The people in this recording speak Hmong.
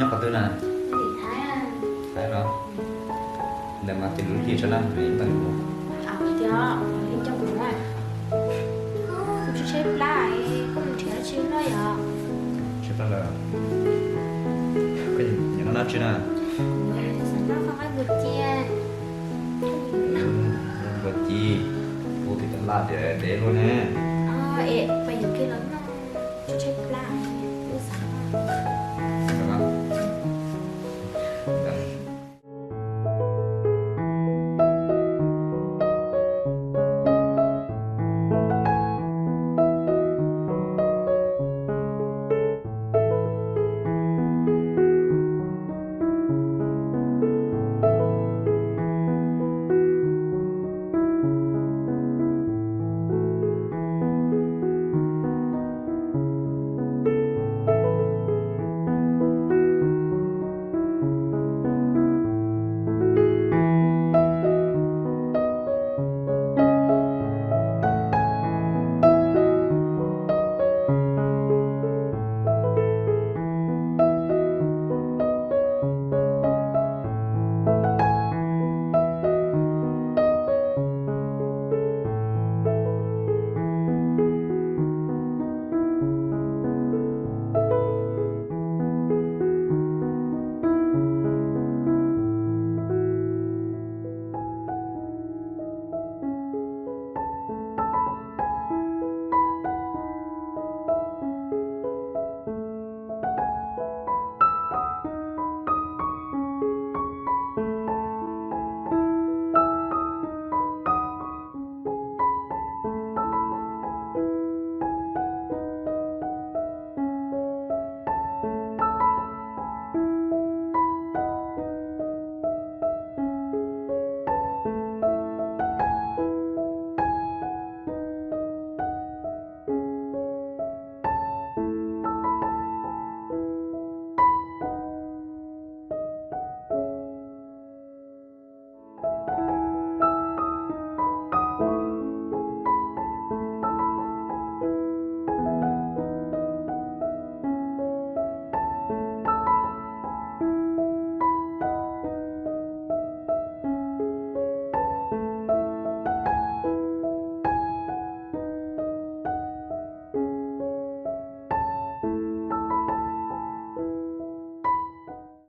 Qhov twg na? Thaiv los? Ntawm mas tis lub hlis tso na, me ib npawg kuv. Cov li coj kuv na. Kuv tsis tshaib plab, koj mus nrhiav dab tsi noj yom? Tshaib plab lawm. Koj nyiam noj dab tsi na? Kuv xav noj khaub ncaws npua cia. Npua ci, ua tim laj tias dev luaj ne. Es pais yuav kiag los noj, tshaib plab.